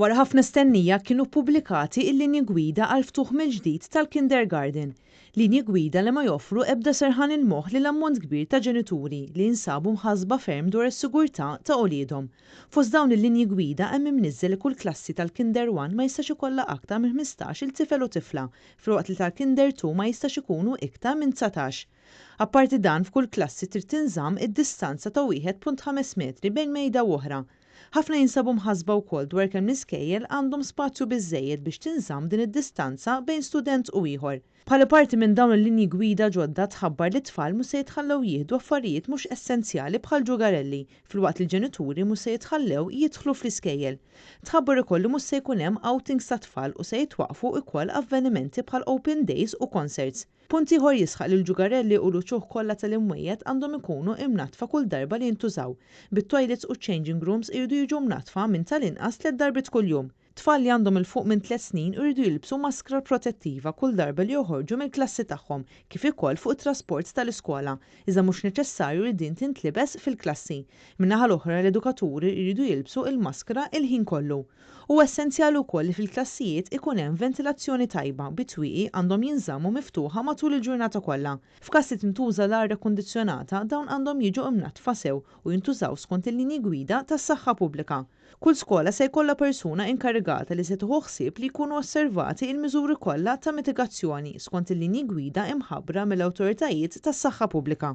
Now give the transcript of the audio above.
Wara ħafna stennija kienu ppubblikati l-linji gwida għall-ftuħ mill-ġdid tal-kindergarten. Linji gwida li ma joffru ebda serħan il-moħħ lil ammont kbir ta' ġenituri li jinsabu mħassba ferm dwar is-sigurtà ta' uliedhom. Fost dawn il-linji gwida hemm imniżżel li kull klassi tal-Kinder One ma jistax ikollha aktar minn 15-il tifel u tifla, filwaqt li tal-Kinder Two ma jistax ikunu iktar minn 19. Apparti dan, f'kull klassi trid tinżamm id-distanza ta' 1.5 metri bejn mejda u oħra. Ħafna jinsabu mħassba wkoll dwar kemm l-iskejjel għandhom spazju biżżejjed biex tinżamm din id-distanza bejn student u ieħor. Bħala parti minn dawn il-linji gwida ġodda tħabbar li t-tfal mhux se jitħallew jieħdu affarijiet mhux essenzjali bħal ġugarelli, filwaqt li l-ġenituri mhux se jitħallew jidħlu fl-iskejjel. Tħabbar ukoll li mhux se jkun hemm outings tat-tfal u se jitwaqqfu wkoll avvenimenti bħal open days u concerts. Punt ieħor jisħaq li l-ġugarelli u l-uċuħ kollha tal-imwejjed għandhom ikunu imnaddfa kull darba li jintużaw, bit-toilets u ċ-changing rooms iridu jiġu mnaddfa minn tal-inqas tliet darbiet kuljum. Tfal li għandhom 'il fuq minn tliet snin iridu jilbsu maskra protettiva kull darba li joħorġu mill-klassi tagħhom kif ukoll fuq it-trasport tal-iskola, iżda mhux neċessarju li din tintlibes fil-klassi. Min-naħa l-oħra l-edukaturi jridu jilbsu l-maskra il-ħin kollu. Huwa essenzjali wkoll li fil-klassijiet ikun hemm ventilazzjoni tajba, bi twieqi għandhom jinżammu miftuħa matul il-ġurnata kollha. F'każ li tintuża l-arja kundizzjonata, dawn għandhom jiġu imnaddfa sew u jintużaw skont il-linji gwida tas-saħħa pubblika. Kull skola se jkollha persuna inkarigata li se tieħu ħsieb li jkunu osservati l-miżuri kollha ta' mitigazzjoni skont il-linji gwida imħabbra mill-awtoritajiet tas-saħħa pubblika.